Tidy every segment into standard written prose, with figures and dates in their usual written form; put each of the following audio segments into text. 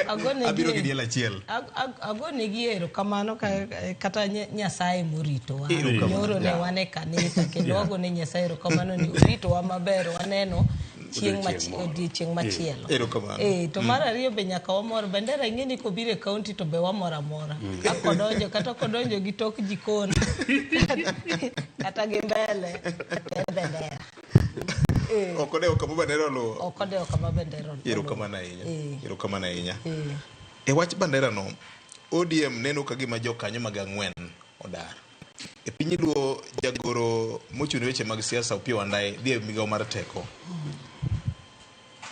Agone Abiro gi diel achiel. Agonegi erokamano kata Nyasaye moritowa. Erokamano. Nyoro ne wan e kanisa kendo wagone Nyasaye erokamano ni oritowa maber, waneno chieng' Odiochieng' moro. Odiochieng' machielo. Erokamano. To mar ariyo be nyaka wamor bendera, ing'e ni kobiro e county to be wamor amora. Ka kodonjo, kata kodonjo gi tok jikon kata gi mbele, to en bendera. Ok odewo kama bendera oluwo. Ok odewo kama bendera oluwo. Erokamano ahinya. Erokamano ahinya. E wach bandera no, ODM neno ka gima jokanyo mag ang'wen odar. E piny Luo, jagoro mochung' ne weche mag siasa Opiyo Wandayi dhi e migawo mar teko.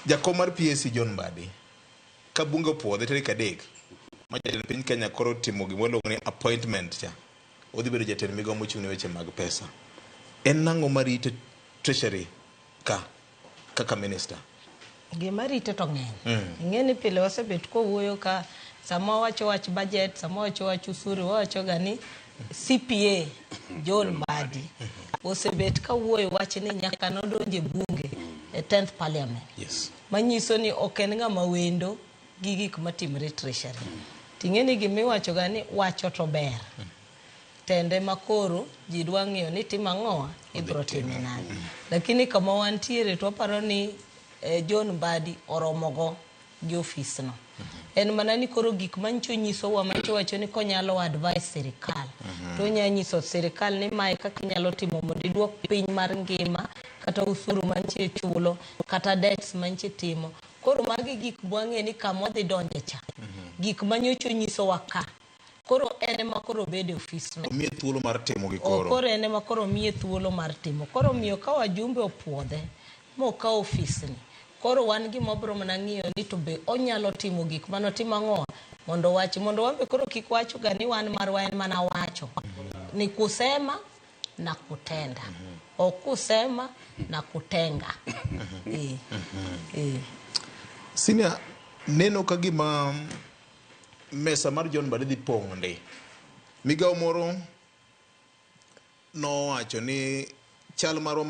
Jakom mar PAC John Mbadi, ka bunge opuodhe tarik 3 ma jatend piny Kenya koro timo gima waluongo ni appointment cha, odhi bedo jatend migawo mochung' ne weche mag pesa. En nang'o marite Treasury ka kaka minister? Gima rite to ng'eny. Ing'e ni pile wasebet kowuoyo ka sama wawacho wach budget, sama wawacho wach usuru, wawacho ga ni CPA John Mbadi osebet ka wuoyo wach ni nyaka nodonj e bunge e 10th parliament. Manyiso ni ok en ng'ama wendo gi gik matimre e Treasury. Ting'e ni gimiwacho ga ni wacho to ber. Tende makoro ji dwa ng'iyo ni timo ang'owa, ibro time nade. Lakini kama wantiere to waparo ni John Mbadi oromogo gi ofis no. En mana ni koro gik manyicho nyisowa, manyicho wacho ni konyalo advise sirikal, to onya nyiso sirikal ni mae kaka inyalo timo mondo iduok piny mar ngima, kata usuru mantie chulo, kata debts mantie timo. Koro magi gik mwang'e ni kama wadhi donje cha. Gik manyocha onyisowa ka. Koro en ema koro obedo e ofis no. Omiye thuolo mar timo gi koro. Koro en ema koro omiye thuolo mar timo. Koro omiyo ka wajumbe opuodhe mokawo ofisni, koro wan gima wabiro mana ng'iyo ni to be onyalo timo gik manotimo ang'owa mondo wachi, mondo wan be koro kik wach ga ni wan marwa en mana wacho ni kusema na kutenda, ok kusema na kutenga. Senior, neno ka gima mesa mar John Mbadi dhi pong' ndi. Migawo moro nowacho ni chal marwa mar